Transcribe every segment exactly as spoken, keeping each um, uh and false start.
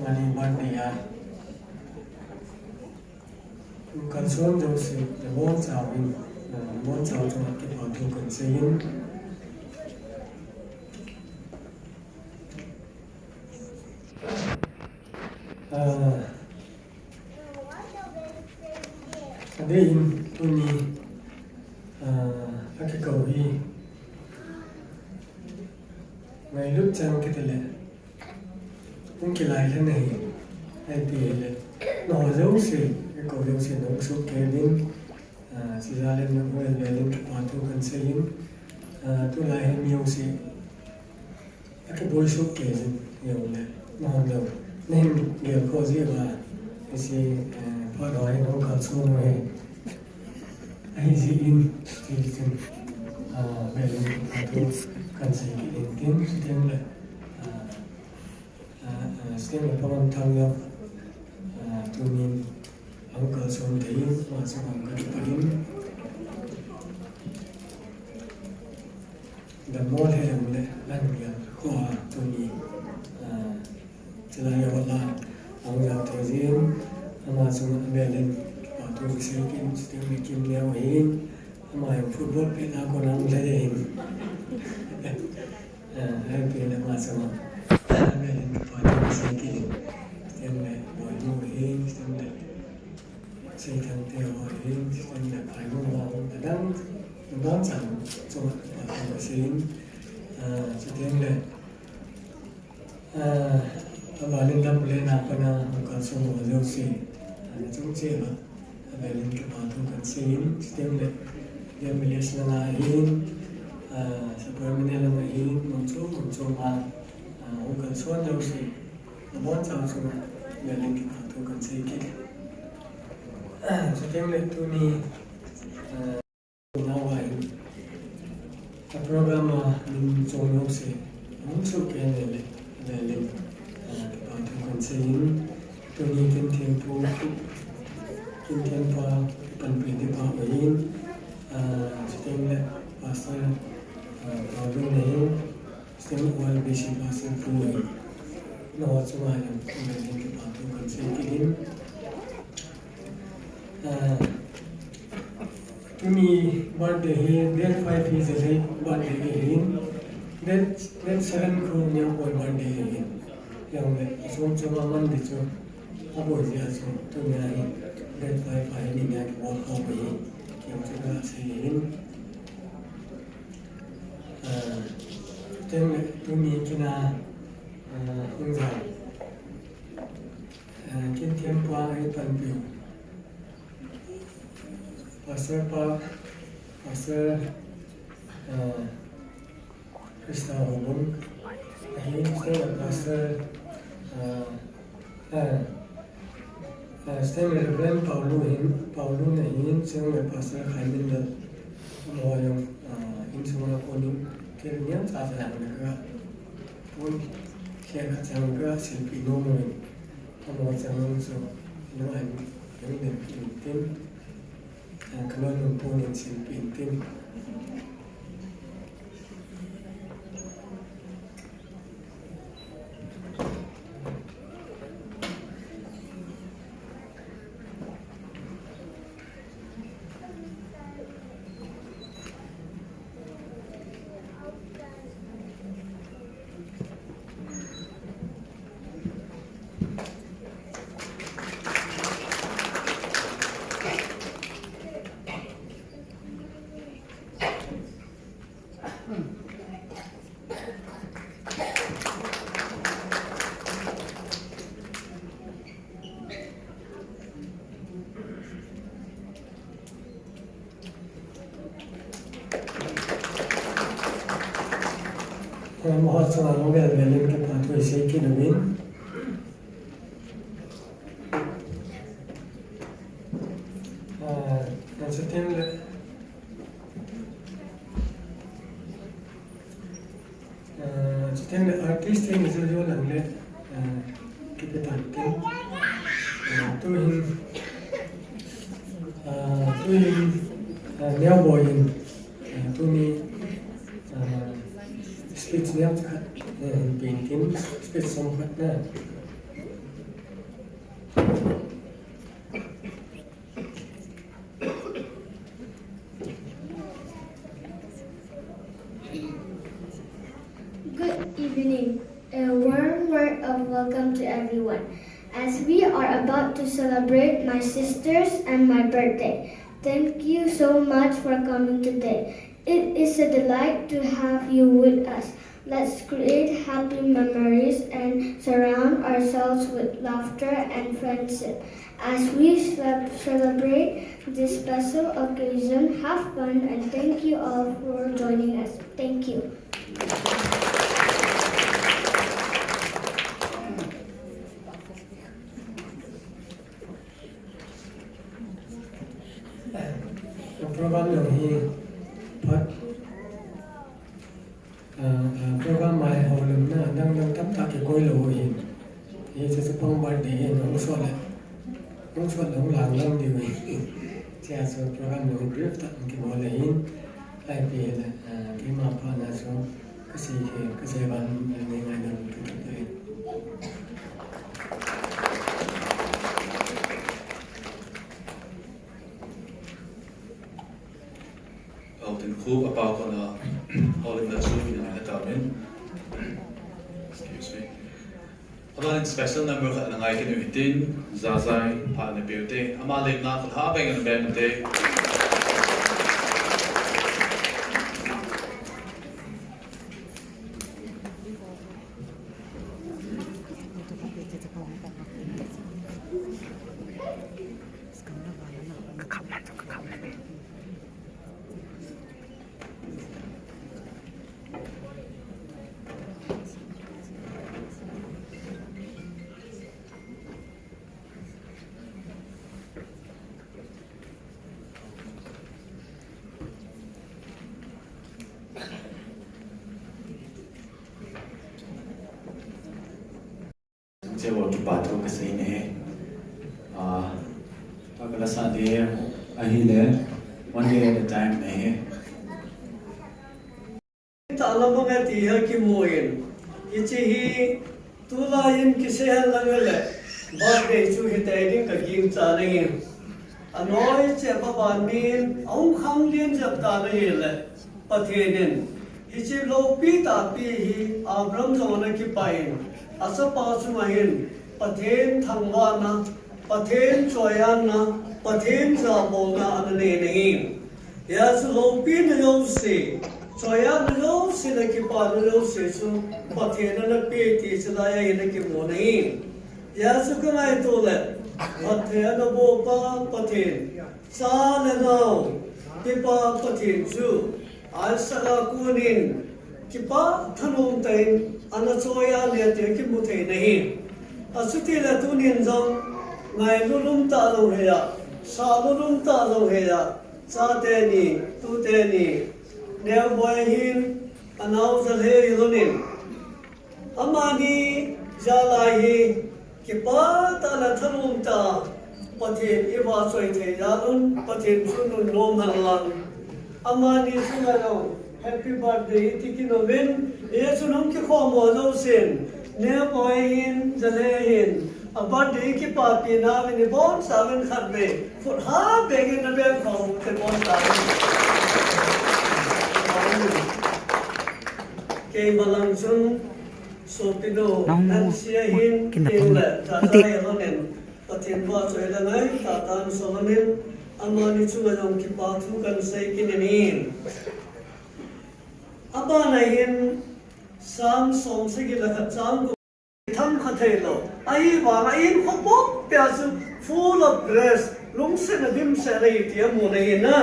Ani birthday a. Kalson jouse, nabonchauvin, nabonchau chunga kipathu kahin seiyin. Ah, adeh in tuni, ah, akikou hi ngailut chang kiti le. Hung kilai lhon ahi, ahi ti le. Nangho jouse, eikou jouse nahung sohkei uvin, ah, chujal in nangho velin kipathu kahin seiyin, ah, tulai hi mi jouse akiboi sohkei jin, jong le. Nangho jong nahin gelkhoh jeh uva, hiche, eh, phat ho hi nahung kalson u ahi. Ahi jeh in, ti chun, ah, velin kipathu kahin sei kit in tin, chuteng le, ah, Ah, ah, Stanley Pawan Thang jong, ah, tunin ahung kalson thei in, ama chunga kakipah in. Dammo lheh jongle, ahin gelkhoh a tuni, ah, chulai a hol a, ahung jao thei jin, ama chunga velin, ah, kipathu kasei kit in, Stanley Kimneo ahin, ama jong football pet a kona ahung lhai ahin. Eh, ahin pet le ama chunga, ahin pet le kipathu kasei kit in. Chuteng le Boinu ahin, chuteng le Seithangte ho ahin, chuteng le Phailung ho, adang, adang chan chunga kipathu kasei in. Ah, chuteng le, ah, avalin lam le na pana hung kalson ho jouse, ah, nachung cheh uva. Avelin kipathu kahin seiyin, chuteng le, J M L S lang a ahin, ah, Superman lang a ahin, mun chom, mun chom a, ah, hung kalson jouse, nabonchau chunga, avelin kipathu kahin sei kit. Chuteng le tuni, ah, nao ahin, a program a min chom jouse, ahung sohkei le, le, le, ah, kipathu kahin seiyin, tuni Kinthempu, Kinthempa, panpi dipa ahin, ah, chuteng le Pastor, ah, Paulun ahin, chuteng le Y B C Pastor pu ahin, nangho chunga jong, avelin kipathu kahin sei kit in, ah, Tuni birthday hi date five hi Jalhei birthday ahin. Date, date seven khu Niangpoi birthday ahin. Jongle, asom chom a Monday chu aboi jeh a chu, tunia hi date five a hi ni nia kibol khom ahi. Jong chu kasei ahin. Ah, chuteng le tuni kin a, ah, hung jao. Ah, Kinthempa eipanpiu. Pastor pa, Pastor, ah, Christa Houbung, ahin, Pastor, ah, ah, ah, Reverend Paulu ahin, Paulu ahin, Pastor Khaiminlal, amaho jong, ah, insung a konin, thil niam cha cha jong ka, pon, khen khat jong ka, silpi nom uvin. Amaho chang chu, nang an, nang den kin tin, an ka loi nung pon in sin pin tin. Amaho chunga hung vel vel in kipathu sei kit uvin. Ah, chuteng le, ah, chuteng le artist te ni jo jo lang le, ah, kipe tan te. Ah, tuhin, ah, tuhin, ah, Neo Boy in, ah, tuni, ah, speech neo khat, ah, painting, speech song khat na. of welcome to everyone. As we are about to celebrate my sister's and my birthday, thank you so much for coming today. It is a delight to have you with us. Let's create happy memories and surround ourselves with laughter and friendship. As we ce- celebrate this special occasion, have fun and thank you all for joining us. Thank you. Program jong hi phat, ah, ah, program mai houlimna dang dang tamtah kikoi lou hin. Hiche chu pang birthday hin hung sot le, hung sot le hung lang lang diu hin. Hichea chu program jong brief tah in kibol le hin. Lai pi le, ah, keima pa na chu kasei khe, kasei ban, ah, ngai ngai dam kit kit le. Aw, tin khu apa kona, houlimna chu ina ngai tauvin. Excuse me. Aban special number khat na ngai kit u hitin, Zazai, pha na peh u te. Ama lemna khat ha beng na beng u te. Chehua kipa thu kasei ne. Ah, ta kala sa de ahile, one day at a time ne. Tah lam bang e ti hi kimu in. Hiche hi tulai in kisei hen lang le, birthday chu hitia ding ka gingcha nangin. Anoi cheh pa ban min, ahung khang lien jep ta nahile, Pathen in hiche loupi tahpi hi Abraham jong ana kipah in, achapa chunga hin Pathen thangvahna, Pathen choianna, Pathen jabolna ana nei nangin. Hijeh chun loupina jouse, choiatna jouse le kipana jouse chu Pathen ana pe ti chulai a hin ana kimu nangin. Hijeh chun ka ngaito le, Pathen ana boh pa Pathen, Cha le Nao, Mipa Pathen chu Isaac a konin kipah thanom tah in ana choiya le ti kimu thei nahi. Achuti le tunin jong ngailut um tah jong hia, salut um tah jong hia, chate ni, tute ni, Neoboi hin, anao Jalhei hi lhonin. Amani jalai hi kipah tah le thanom tah, Pathen i vahchoi thei jal un, Pathen chu nunnom hen lang. Amani chunga jong happy birthday i ti kit uvin, hichun hung kikhom ho jousen, Neoboi hin, Jalhei hin, a birthday i kipapi nauvin i boncha uvin khatvei, khut ha bengin na beng khom u te boncha uvin. Keima lang chun, sopinu, Nang mu. Nansia hin, Kin na tin pang. Le, Nti. Tata hi lhonin, Pathen vahchoi le ngaitah tah in so lhonin, amani chunga jong kipa thu kan sei kit in. Abana hin, Psalm som sagi le khat chang thangkha thei lou. Ahivanga in kho popi a chu full of grace, lungsetna dimset ahi ti amu nahi na.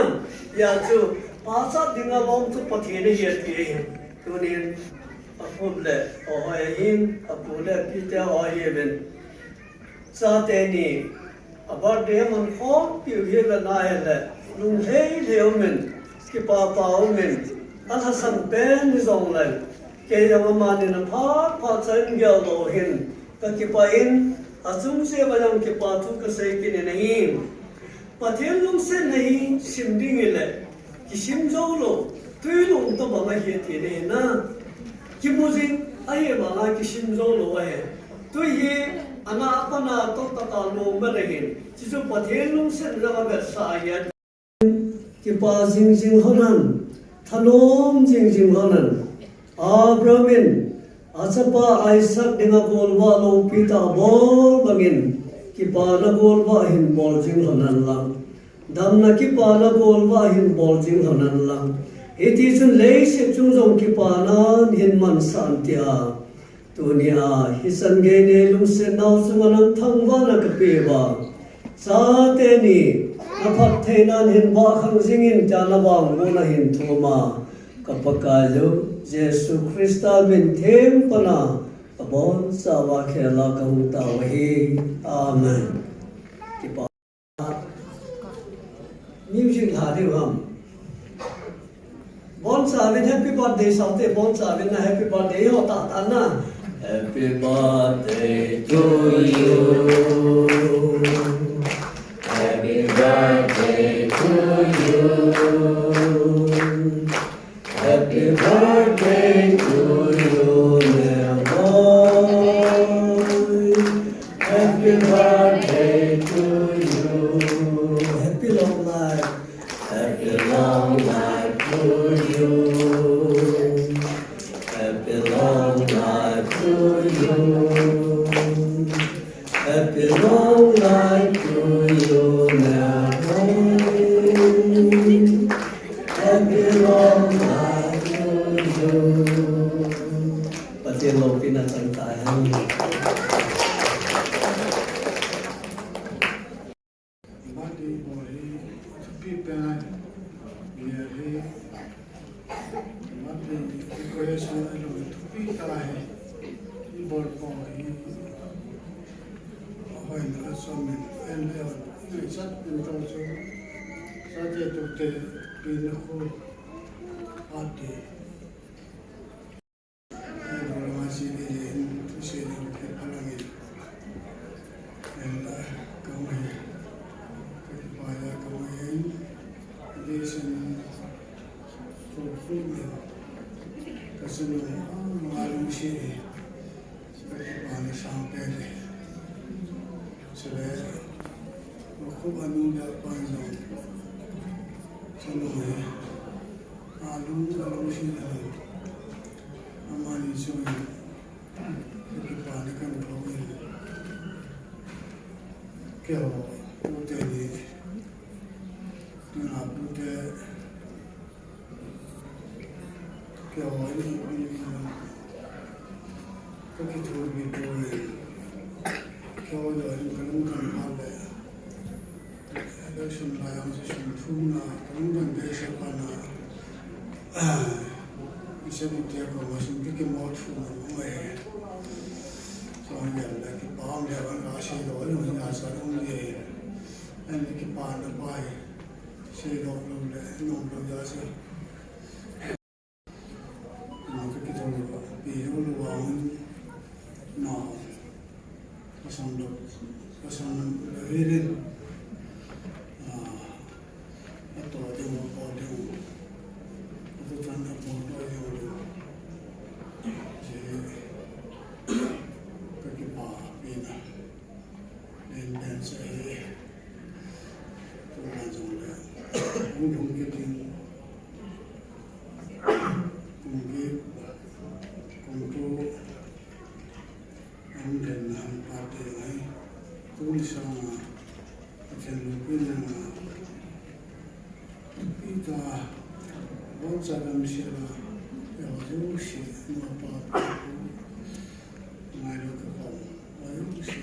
Hijeh chun, pachat dinga lom chu Pathen ahi ati ahi. Tunin, akhut le, aho ahin, apu le, apite aho ahiuvin. Chate ni, a birthday aman khompiu hi le nahile, lunglhai lhai umin, kipah pah umin, alhasam pen hijongle, kei jong amanin aphat phat chan gel lou hin, kakipah in, achung cheh uva jong kipa thu kasei kit in ahi. Pathen lungsetna hi sim ding hile, kisim jou lou, twi lung tobang ahi ati nahi na. Kimu jing ahivanga kisim jou lou ahi. Twi hi ana a pat a toh tah a lom ahin. Chuchu Pathen lungsetna jong avetsah ahi. Kipa jing jing lhonin, thanom jing jing lhonin. Abraham in Achapa Isaac dinga golvah loupi tah abol bangin, kipana golvah hin bol jing lhon hen lang. Damna kipana golvah hin bol jing lhon hen lang. Hitichun leiset chung jong kipana hin mansah un tia. Tunia, hichan gei nei lungset nau chunga nang thangvahna kapeuva. Chate ni, na phattheinan hin vahkhang jingin tia na vangbohna hin thuma. Ka Pakaiyu, Jesu Christa min theng pana, ka bonchauva khela kahung tao ahi. Amen. Kipa. Music lha diu ham. Bonchauvin happy birthday saute, bonchauvin na happy birthday ho tah tah na. Happy birthday to you. Happy birthday to you. Happy birthday to you, dear boy. Happy birthday to you. Happy long life. Happy long life to you. Happy long life to you. Happy long life to you, Mary. Happy long life to you. Pathen loupina chang tahen. Mati bol hi thupi pen ahi. Mary. Mati, i koi a sung a lung thupi tah ahi. I bol po hi, a hoina a som in, en le on, i ngaichat pin tong chu, chate tute, pin khu, ate. I bol ma si ni in, tu se ni ke phalangin. En la, ka ngai, ka kipah a ka ngai in, de sen, Ka chanu, ah, ngai lungset e. Ka kipana sang pen e. Chule, ka khup anu le apa jong. Chanu e. Alung, alungset e. Amani chun. Ka kipana kan thou e. Keiho, pute ni. Tuna pute. Keiho in, in, in, ka kithopi poi. Keiho in ka lung kan hal le. Election lai ang sa sum thum na, ka lung kan be sa pa na. Ah, isa ni te ko ma sum ki ki mo thum na mo e. So, ya la ki pa ang ya la si lo, lo ya sa lo ye. Ani kipana pai. Seidoh lou le, nom lou jeh a chu. Ama ka kithou lou a, pi lou lou a hung, ama, pasang lou, pasang lou hel in. Ah, ato ding, apo ding. Atu chan apo to ding lou. Che, ka kipah pi na. Len pen sa e. Tuna jong le. Hung hung kit in. Kum kit. Kum tu. Hung den na hung pa te ngai. Tuni sang a. Pathen lupina na. Ita, boncha dam sela, ya jouse, ma pa, ngai lo ka pa, ya jouse,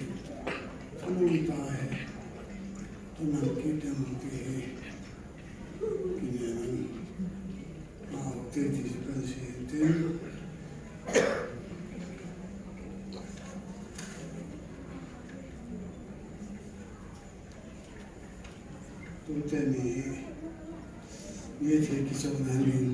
thanom tah e, thanom kit ding ti hi, kine ngan, ma te ti kan si tin. Tute ni, ni thei kichonna nin.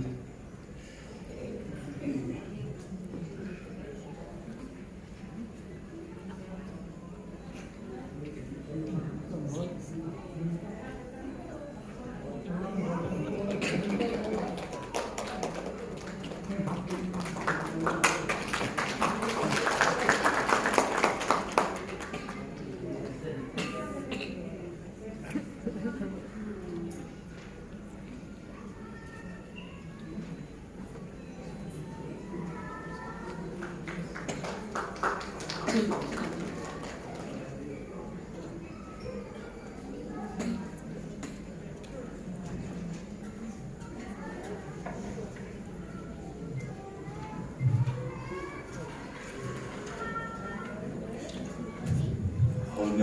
Houlimna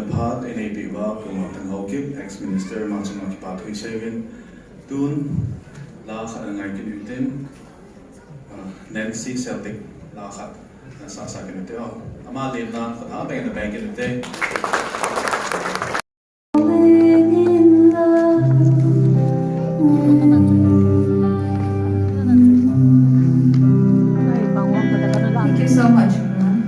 phat einei peh uva Pu Ngapthang Haokip, ex-minister, ama chunga kipa thu isei uvin. Tun la khat angai kit uhitin, ah, Nancy Celtic la khat ana sasa kit uhite. Ama lenna khat a beng ana beng kit uhite. Thank you so much, everyone.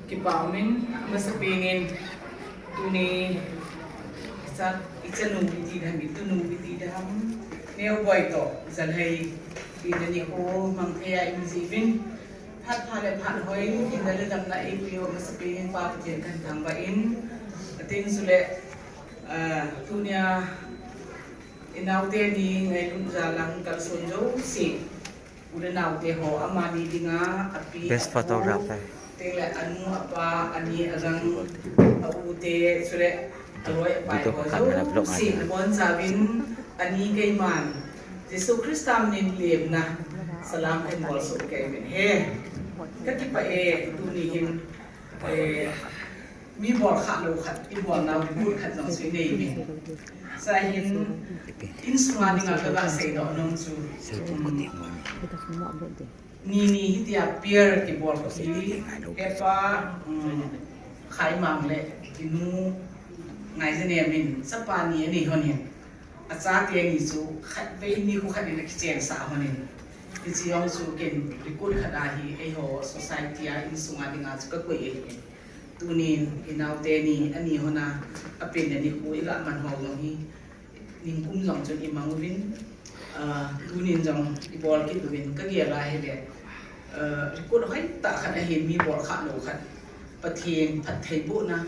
Kipa umin, amasapen in, tuni, icha, ichanu iti dam, itunu iti dam, Neoboi toh Jalhai, tina nikho mang thei a imu jiuvin, phat pha le phat hoi, hinna le damna eipeu amasapen in Pa Pathen kahin thangvah in, atin chule, ah, tunia, inaote ni ngailutna jal a kalson jouse, u le naote ho, amani dinga api, best apu, photographer, tengle anu, apa, ani, agang, a-u te, chule aloi apai ho jouse, nabonchauvin, ani keiman Jesu Christa min in lemna salam kahin bolsoh kei uvin ahi. Kakipah e, tuni hin, eh, mi bolkhah lou khat, ibolnau record khat jong chu inei uve. Chuin, insunga dinga kaga seidoh nom chu, um, ni ni hitia pair kibol hi, hepa, um, Khaimang le inu Ngaijanem in chapa ni anei lhonin, achate ni chu khatvei nikho khat in akichensah lhonin, hiche jong chu ken record khat ahi, eiho society a insunga dinga chu kakoi ahi. Tunin inaote ni, ani hon a, apenna nikho iga man ho jong hi, nikum jong chun imang uvin, ah, tunin jong ibol kit uvin, kagel a hile, ah, record hoitah khat ahin, mi bolkhah lou khat, Pathen phattheibohna,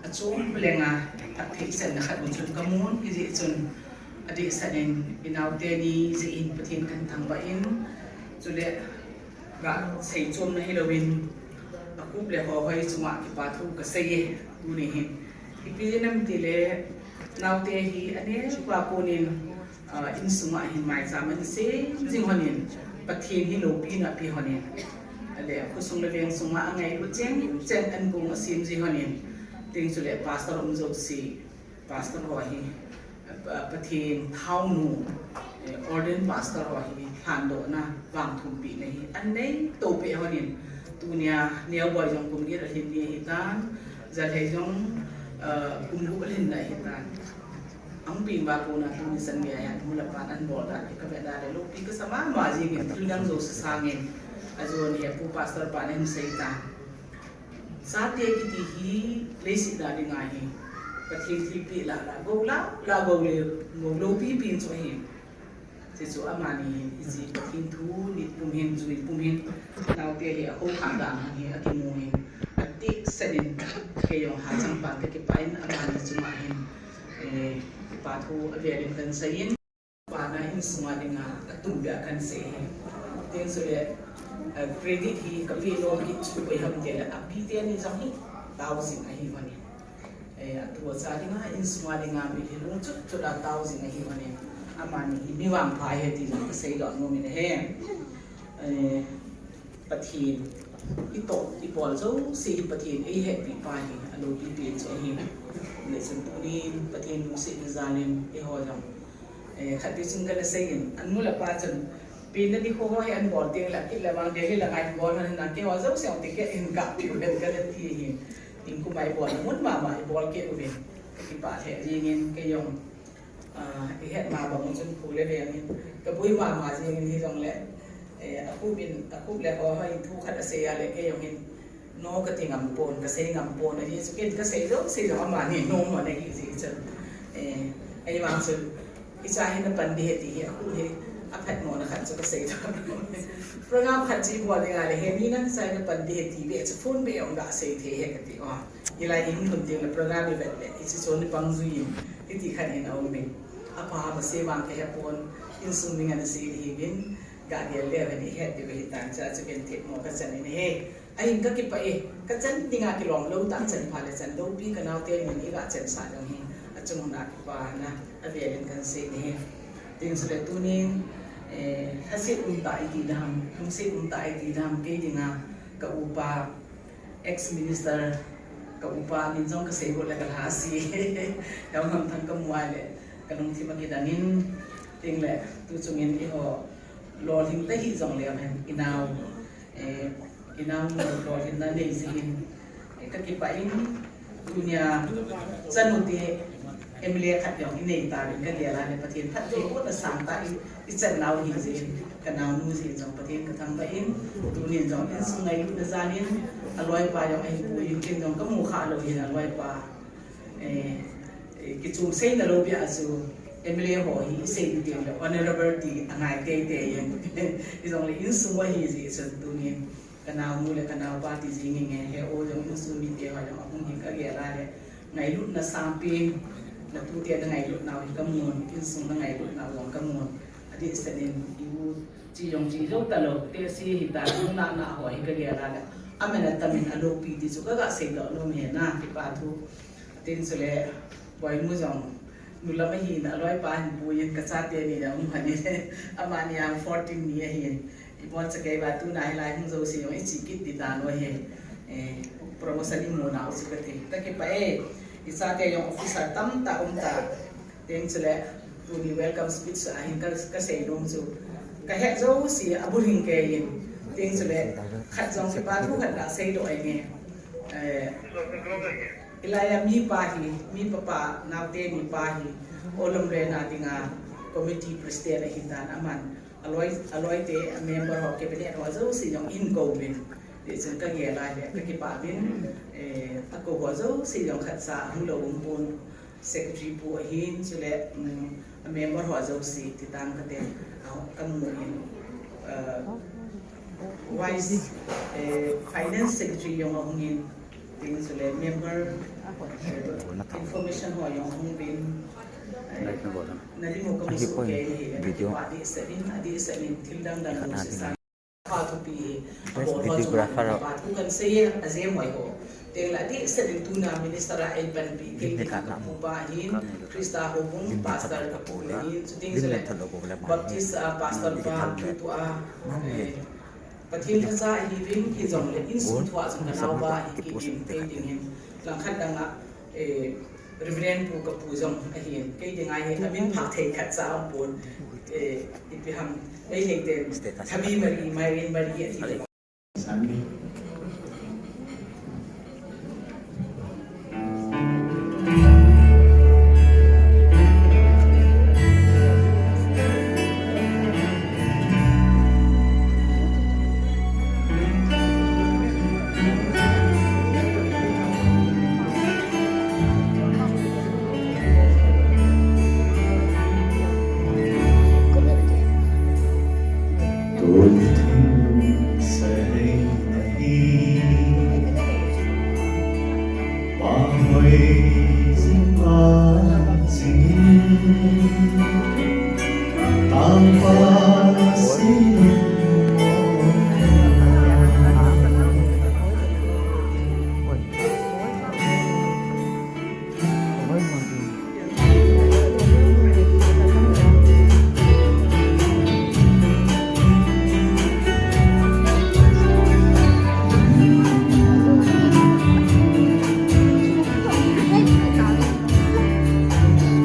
achom lenga phatthei chenna khat bou chun kamun, hijeh chun adehset in inaote ni jeh hin Pathen kahin thangvah in, chule ga seichomna hilouvin, akhup le ho hoi chunga kipathu kasei e, tuni hin. Ipi jeh ham itile, naote hi aneova konin, ah, insunga hin maicham ahin sem jing lhonin, Pathen hi loupina ape lhonin, ale khosung le veng sunga angailut cheng cheng ankong asem ji lhonin, tin chule pastor um jouse, pastor ho hi, Pa, Pathen thaonu, eh, ordained pastor ho hi lhandohna, vangthumpehna hi anei toupeh lhonin, tunia Neoboi jong kum get alhin ni ahitan, Jalhai jong, eh, kum gup alhinna ahitan. Ahung peng uva kona tuni chan geiya hin nu le pan ahin bol dan hi kavet a le loupi kasa mama jingin, thil dang jouse sangin, ajon hi Pu Pastor pan ahin seitan. Chate kiti hi leiset a dinga hi Pathen thilpeh lah lah, gou lah lah, gou le gou loupi pen chu ahi. Hiche chu amani hin, hiche Pathen thu nit pum hin, jui pum hin, naote hi akhoukhah dan hi akimu hin, adehset in, kei jong hachang pan kakipah in, amani chunga hin, eh, kipathu avel in kahin seiyin. Pana insunga dinga atumbeh a kahin sei ahi. Tin chule, eh, credit hi kapeh nom kit chu koi ham itile, api teni jong hi tao jing ahi lhonin. Eh, atucha dinga, insunga dinga mitlhi lungchot chot a tao jing ahi lhonin, amani hi mi vangpha ahi ti jong kaseidoh nom in ahi. Eh, Pathen, itoh, ibol jouse hi Pathen eihepeh pa hi, aloupi pen chu ahi. Hijeh chun tunin Pathen lungsetna jal in eiho jong, eh, khatvei chun kana seiyin, anu le apa chun, penna nikho ho hi ahin bol tengle, kit le vang Delhi langa ahin bol lhon ahin, keiho jouse jong ticket ahin kapeh uvin kana ti ahi. Nikum a ibolna mun mama ibol kit uvin, kakipah lheh jengin, kei jong, ah, ihet ma bang chun kho le veng in kaboi mama jengin, hijongle, eh, akhup in, akhup le ho hoi in thu khat asei a le kei jong hin, No kati ngam pon, kasei ngam pon, ahi chu ken kasei jouse jong amani no mo na hi ji chu. Eh, ahivang chu, icha hi napan ding ahi ti hi, akhut hi, aphat mo na khat chu kasei ta. Program khat chu ibol ding ahile, he ni nang icha hi napan ding ahi ti be chu phone be jong gasei thei e kati o. Hilai in lhun teng le program ivet le, hiche chu nipang jui in, hiti khat hin aum in. Apha masei vang kahe pon, insung mi ngan sei ding ahi vin, gagel le vin ihet diu ahitan, chuche chu ken themmo kachan in ahi. Ahin kakipah e, kachan dinga kilom lou tah chan pha le chan lou pi kanaote min iga chansah jong hi, achung uva kipana avel in kahin sei in ahi. Tin chule tunin, eh, lhaset umtah iti ding ham, lungset umtah iti ding ham, kei dinga ka upa, ex-minister, ka upa min jong kasei got le kalhase. Ka um ham thang kamu a le, kalungthim akidang in, tin le, tu chungin eiho, lolhing tahih jongle, inao, eh, inao lolhinna nei jeh in, eh, kakipah in, tunia, chanu te, M L A khat jong inei tauvin kagel a le Pathen phatthei bohna sangtah in, ichan nau ahi jeh in, kanaonu jeh in jong Pathen kathangvah in, tunin jong insung ngailutna jan in, aloipa jong ahipoi, ken jong kamu kha lou hin aloipa, eh, eh, kichom seina lou beh a chu M L A ho hi isei ding le honorable ti angai teitei in. Hijongle insung u ahi jeh chun tunin kanaonu le kanaopa ti jing inge, he o jong insung mite ho jong ahung hin kagel a le ngailutna sangpen, natute nangailutnau hi kamun, insung nangailutnau jong kamun. Adehset in i u che jong che jou talou, tehse hita, nunahna ho hi kagel a le aman atamin aloupi ti chu kaga seidoh nom e na, kipa thu. Tin chule, Boinu jong, nulam ahin, aloipa ahin puiyin, kachate ni jong um lhonin, amani jong fourteen ni ahin. Iboncha kei uva tuna hilai hung jouse jong iche kit ding dan u ahi. Eh, promotion imu nau chu kati. Kakipah e, ichate jong officer tamtah umtah. Tin chule, tuni welcome speech a hin ka, kasei nom chu, kahet jouse abulhing keiyin. Tin chule, khat jong kipa thu khat gaseidoh inge. Eh, hilai a mipa hi, mipa pa, naote ni pa hi, Olam Lena dinga committee president ahitan aman, aloi, aloite, a member ho, cabinet ho jouse jong ahin kouvin. Hijeh chun kagel a le, kakipah uvin, eh, akou ho jouse jong khatcha hung lou um pon. Secretary pu ahin, chule, um, a member ho jouse, ti tang kate, a, kamu in, uh, Vice, eh, Finance Secretary jong ahung in, tin chule member, eh, information ho jong ahung uvin, eh, nadimu kamu soh kei in ahile, video. Adehset in, adehset in, thil dang dang jouse sang. Pha thupi hi, abol ho chunga pha thu kansei e, ajeh moi ho. Tengle adehset in tuna minister a eipanpi, kei ding a kapu pa ahin, Christa Houbung, pastor kapu ahin, chuting chule Baptist, ah, pastor pa, tutua, eh, Pathen lhacha ahiuvin, hijongle insung thua chun kanaopa ahi kit in, kei ding hin, langkhat dang a, eh, Reverend pu kapu jong ahin, kei dinga hi amin phah thei khatcha aumpon, eh, ipi ham, Meitei ten, Thabi Mari, Myriam Mari ati.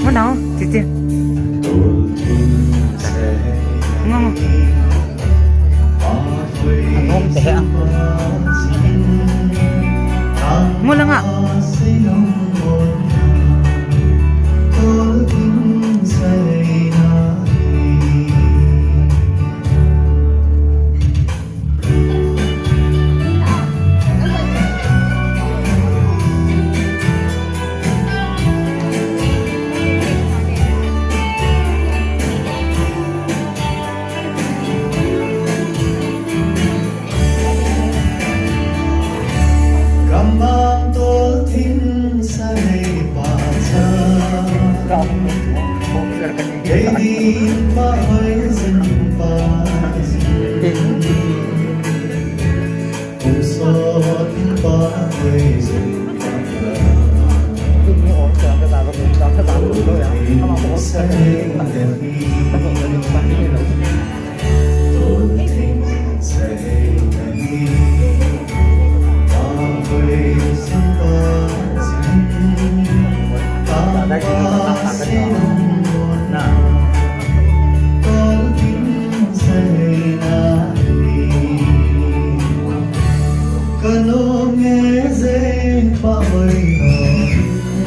Mana, titi.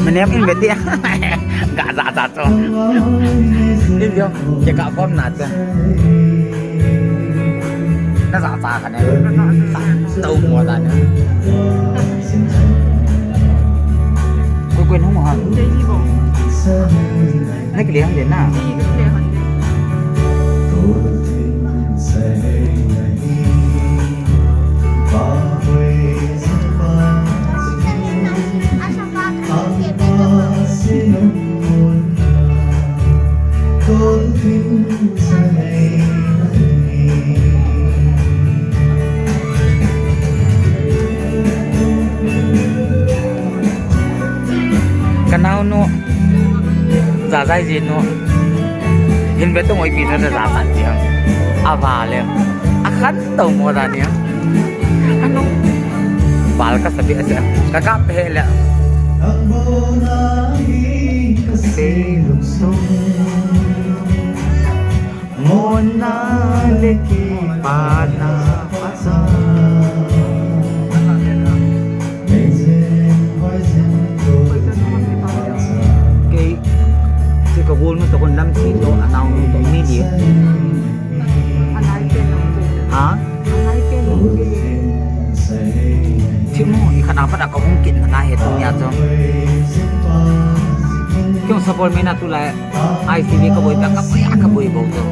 Menem in beti. Ga za za to. In yo, ke ka form na to. Na za za ka ne. Sa tau mo da ne. Koi koi nung mo ha. Nang kile hang de na. Ka naonu, Zazai jinu, hin be tong oi pi na Zazai jinu. Ava le, akhan to mo da ni. Ano, bal ka sabi ase, ka ka pe le. Mona leki pana pasa. Kei, si ka gol nu to kon lam si to, anau nu to, mi di. Ha? Thimo, i khana pada ka hung kin na he to ya to. Kyo support me na tu la. I C V ka boi ta, ka boi, ka boi bou to.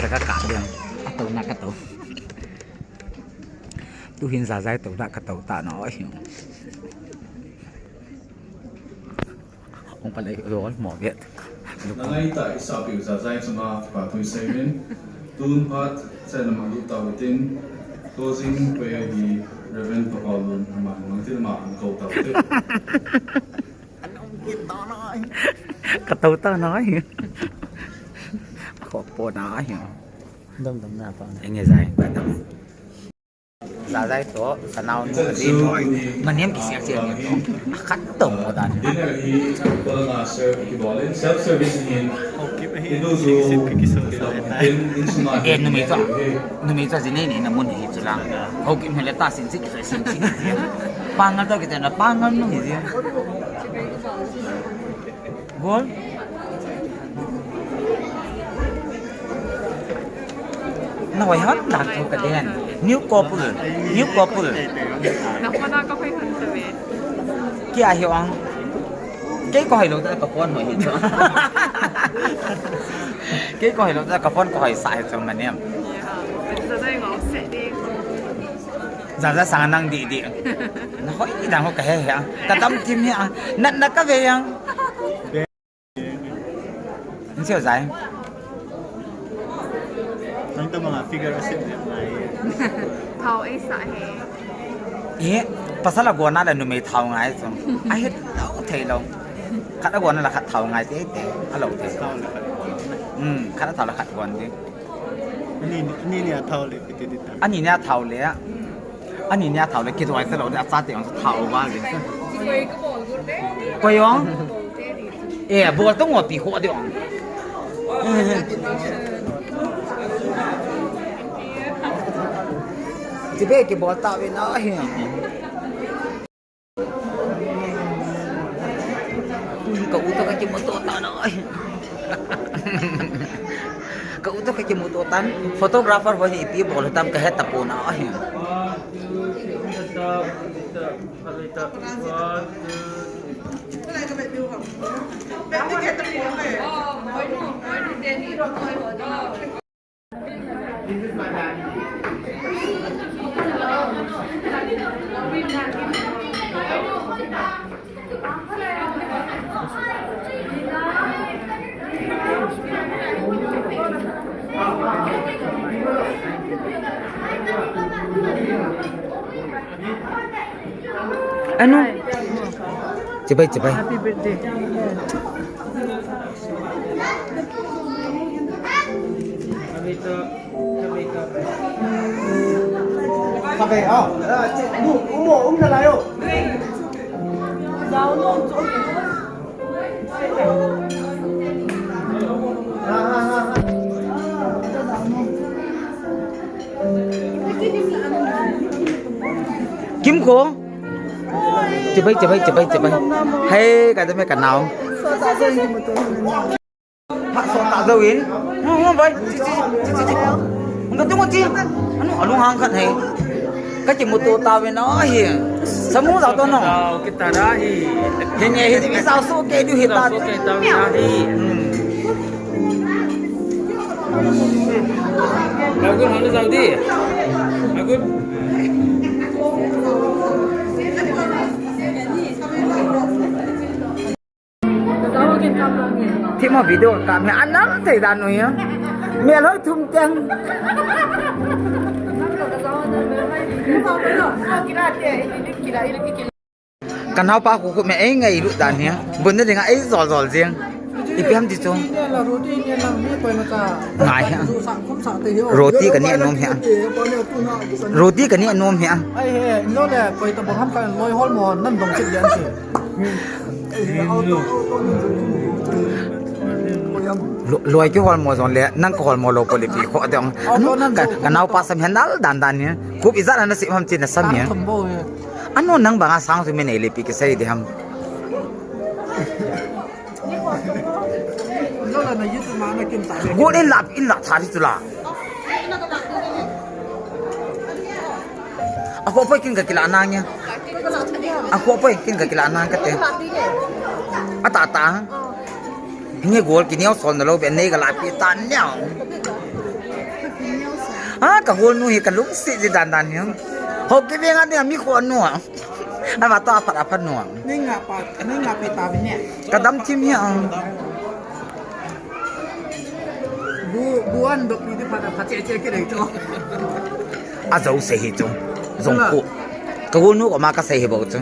Ka ka ka dia. Ka to na ka to. Tu hin Zazai to na ka to ta no. Hung palei rol mo vet. Nangai ta i sapiu Zazai chunga kipa thu i seiyuvin. Tun phat chenna ma lut tau tin. Closing prayer hi Reverend Papalun ama nang tin ama an ko tau te. Ka to ta nai. Ko po nai. Dam dam na pa. Enge Zai, ka dam. Zazai to, ka naonu, ka dinu. Manem kisiak siak ni to. Akhat to mo dan. Dinner hi, ko la serve kibol in, self service hin. Idu du, eh, numei to. Numei to jinei nei na mun hi chu lang. Ho kim hele ta sin sik, sin sik. Pangal to kiti na, pangal nu hi. Bol. Na hoi hon dan to ka den. New couple. New couple. Na kona ka hoi hon ta ve. Kei a hi ang. Kei ko hoi lou ta ka phone hoi hi chu. Kei ko hoi lou ta ka phone ko hoi sa hi chu Manem. Ya, ka sa dai ngau se de. Zazai sang nang di di. Na hoi dan ho ka he he. Ka dam tim hi a. Na na ka ve yang. Nsiu Zai. Nang ta manga figure a set le ngai. Thao ei sa he. E, pasal a gona le numei thao ngai chu. A het lou thei lou. Khat a gona le khat thao ngai te te. A lou te. Thao le khat. Hmm, khat a thao le khat gon te. Ani, ani ni a thao le piti di ta. Ani ni a thao le. Ani ni a thao le kidoi ta lou le a cha te ong thao va le. Koi ong. E, bol tong o pi kho de ong. Ti be kibol ta ve na hi. Ka u to ka kimuto ta na. Ka u to ka kimuto tan. Photographer ho hi ipi bol tam ka het ta po na. Anu. Chibai, chibai. Happy birthday. Khatvei, ah, ah, che, nu, um, um, na lai o. Kim ko. Chibai, chibai, chibai, chibai. Hei, ka dame ka nao. Phat so ta zo in. Mo, mo, bai. Chi, chi, chi, chi, chi. Hung ka tung chi. Anu, alung hang khat hei. Ka kimuto tauvin ahi. Samu jao to no. Jao kita da hi. Hi nge hi, hi jao so ke du hi ta. Jao so ke ta hi. Hmm. Lagun hang jao di. Lagun. Thimo video ka mi anam thei dan u ya. Mi loi thum teng. Ka naopa khu khu me ei ngailut dan hi. Bun na dinga ei jol jol jing. Ipi ham ti chu. Ngai ha. Roti ka neh nom hi a. Roti ka neh nom hi a. Ai he, no le, koi ta bang ham ka loi hol mo, nan dong sit yan si. Lo-, loi kihol mo jong le, nang kihol mo lou poi le ipi kho dong. Anu, ka, ka naopa sam hi nal dan dan ni. Khup ijat na sep ham ti na sam hi. Anu nang banga sang chu mi nei le ipi kisei di ham. Gun in la, in la tha di chu la. A kho poi kin ka kila nang ya. A kho poi kin ka kila nang ka te. A ta ta. Hinge gol ki neo sol na lo be nei ka la pi ta neo. A ka hol nu hi ka lungsi ji dan dan ni. Ho ki be nga ni mi kho nu a. A va ta phat a phat nu a. Nei nga pa, nei nga pi ta bi ne. Ka dam thim hi a. Bu, bu an dok ni phat a phat che che ki dei to. A zo sei hi chu. Zong ko. Ka hol nu ko ma ka sei hi bo chu.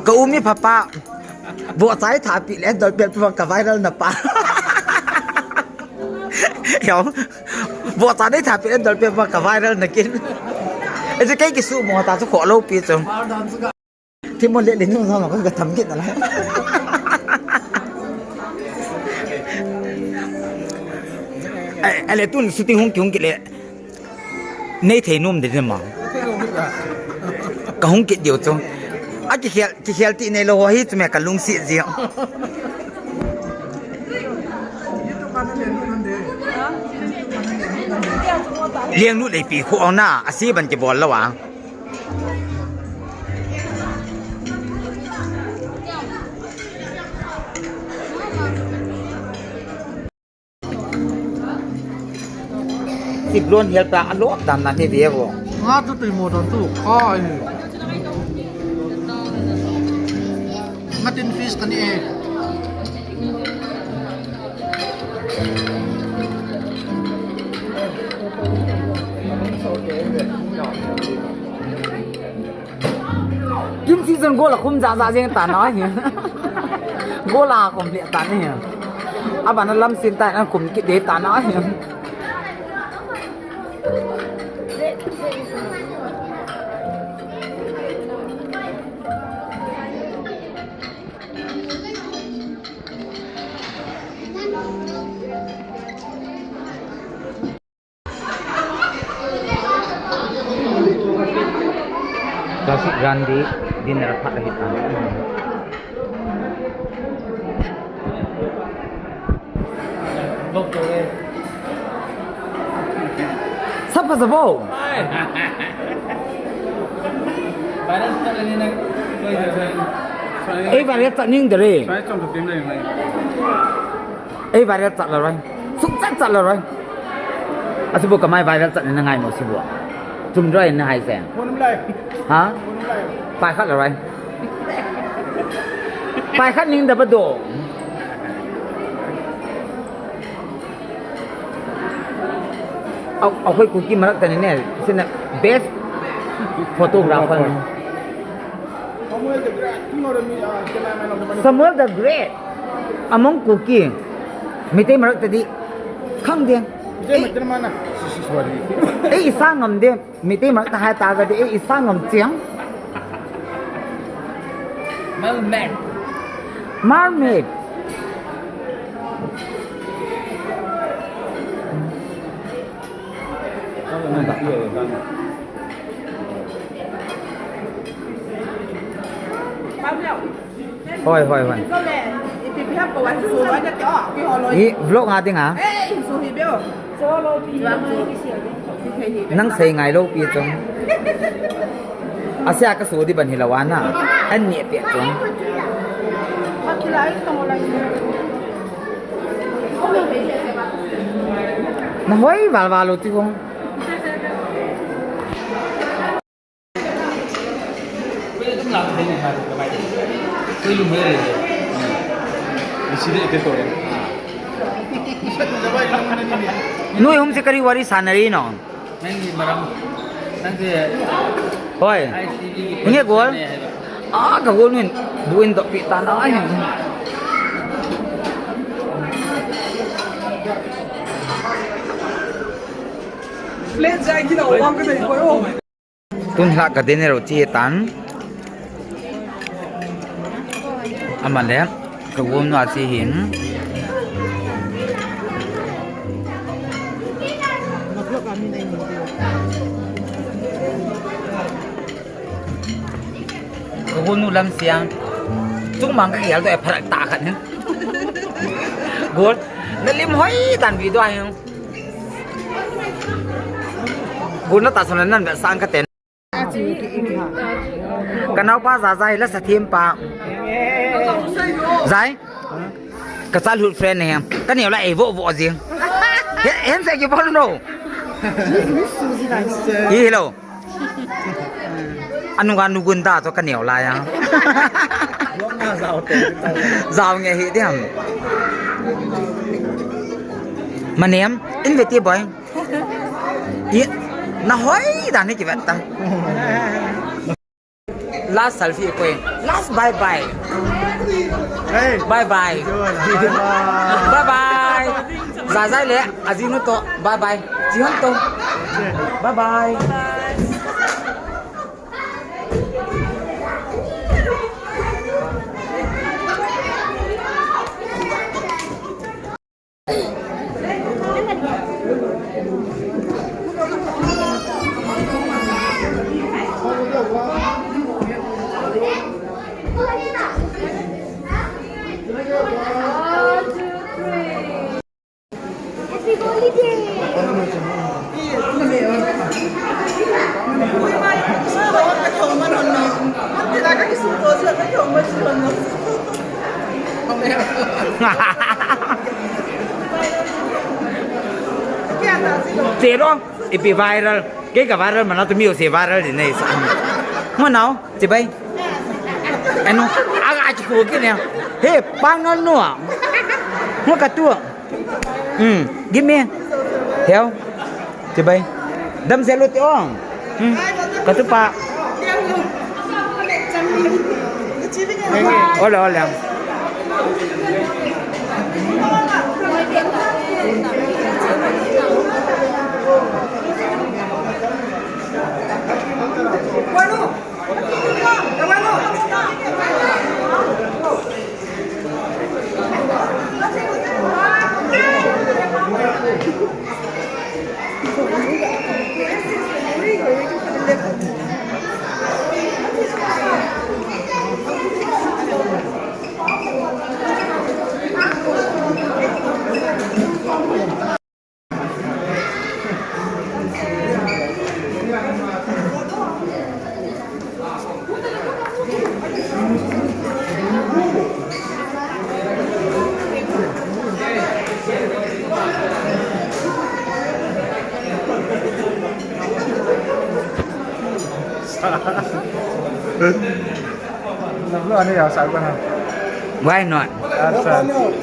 Ka u mi pha pa. Bo chai tha pi le dol pe pa ka viral na pa. Yo. Bo chai nei tha pi le dol pe pa ka viral na kin. E chu kei ki su mo ta chu kho lo pi chu. Thimo le le nu sa ma ka tham kit na la. Ai, ai le tun shooting hung ki hung ki le. Nei thei nom de ma. Ka hung kit diu chu. A ki khel, ki khel ti nei lo hi chu me ka lungsi ji. Liang nu le pi khu na, a si ban ki bol lo a. Siplon hial ta a lop dan na hi ve vo. Nga tu tui mo dan tu. Ai. Nga tin fish ka ni e. Kim season goal a khum ja ja jeng ta na hi. Goal a khum le ta na hi. Abana lam sin ta na khum kit de ta na hi. Classic Grande dinner phat ahi ta. Sap ka sabo. Ei, ba le ta ning de re. Ei viral chat la roi. Suk chat chat la roi. Asibu kamai viral chat na ngai mo sibu. Tum roi na hai sen. Phone lai. Ha? Phone lai. Pai khat la roi. Pai khat ning da ba do. Au, au, khoi Kuki marak tani ne, sina best photographer. Samuel the Great, you know the meaning, uh, cameraman of the Manipur. Samuel the Great. Among Kuki. Meitei marak tadi. Khang dia. Meitei marak tadi mana? Sorry. Eh, isa ngam dia. Meitei marak ta hai ta ga de, eh, isa ngam chiang. Mermaid. Mermaid. Hoi, hoi, hoi. I vlog nga ding ha. Nang sei ngai lou pi chung. Asia ka su di ban hilou ana. An ni pe chung. Na hoi val val u ti kong. Noi hum se kari wari sanari no. Nanggi maram. Nanggi. Hoi. Inge gol. Ah, ka gol min. Buin dok pi ta na ai. Plate jai kina wang ka dei ko. Tun hla ka dinner u chi tan. Amale, ka gol nu a chi hin. Ka gol nu lam siang. Chung mang ka hial to e pharak ta khat hin. Gol. Na lim hoi tan video a hin. Gol na ta sona nan vet sang ka ten. Ka naopa Zazai la sa thim pa. Zai. Ka childhood friend ne. Ka neo la ei vo vo jing. He, hem se ki bol no. Hi hello. Anu ga nu gun da to ka neo la ya. Zao nge hi diam. Manem, in veti boy. I, na hoi dan ni ki vet ta. Last selfie koi. Last bye bye. Hey. Bye bye. Bye bye. Bye bye. Zazai le, ajinu to. Bye bye. Jihon to. Bye bye. Zero, ipi viral. Kei ka viral mana tu mi o se viral di nei sa. Mo nao, chibai. Eno, aga achi ko kine. He, pangal no. Mo ka tu. Hmm, give me. Heo. Chibai. Dam selu ti ong. Hmm. Ka tu pa. Hola, hola. Why not?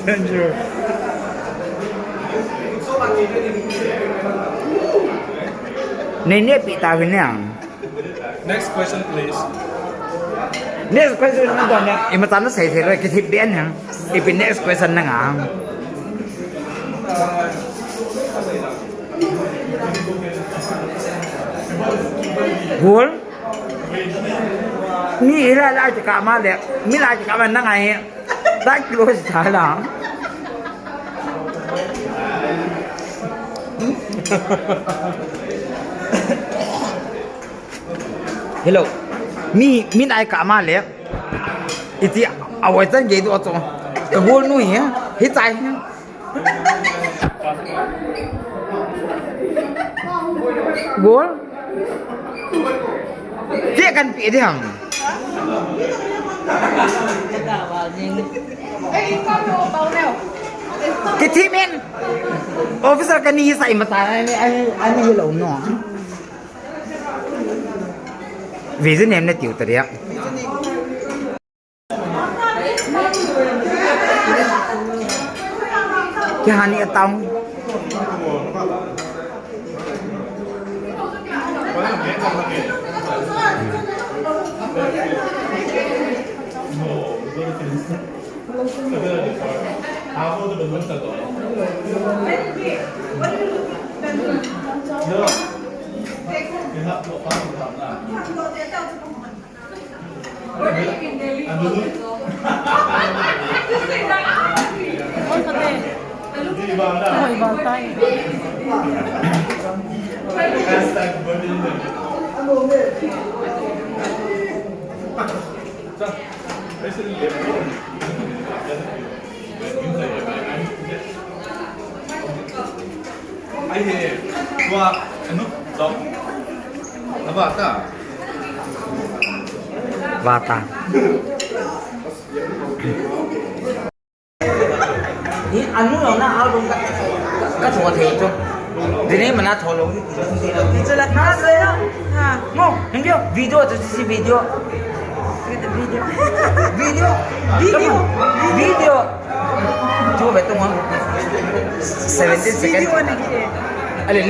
Thank you. Nei nehpi ta hi ne. Next question, please. Next question na don ne. Ima tan sei sei lo, kithi ben hang. Ipi next question na nga. Gol. Mi ila la ka ma le. Mi la ka ma na ngai. That close tha la. Hello. Mi, mi nai ka ma le. Iti awai tan ge do to. Ka gol nu hi. Hi tai hi. Gol. Ti kan pi di ham. Kithi men. Officer kani sa imata ani ani ani hello no. Vision nem ne tiu ta dia. Kya hani atang. Ai he, tua, anu, dom. Aba ta. Vata. Ni anu lo na album ka, ka, ka thua thei chu. Dini mana thua lo. Chu la na se ya. Ha. Mo, hindi video chu si video. Video. Video. Video. Video. Chu ve tu mo. Seventeen seconds. Video na ki. Ale,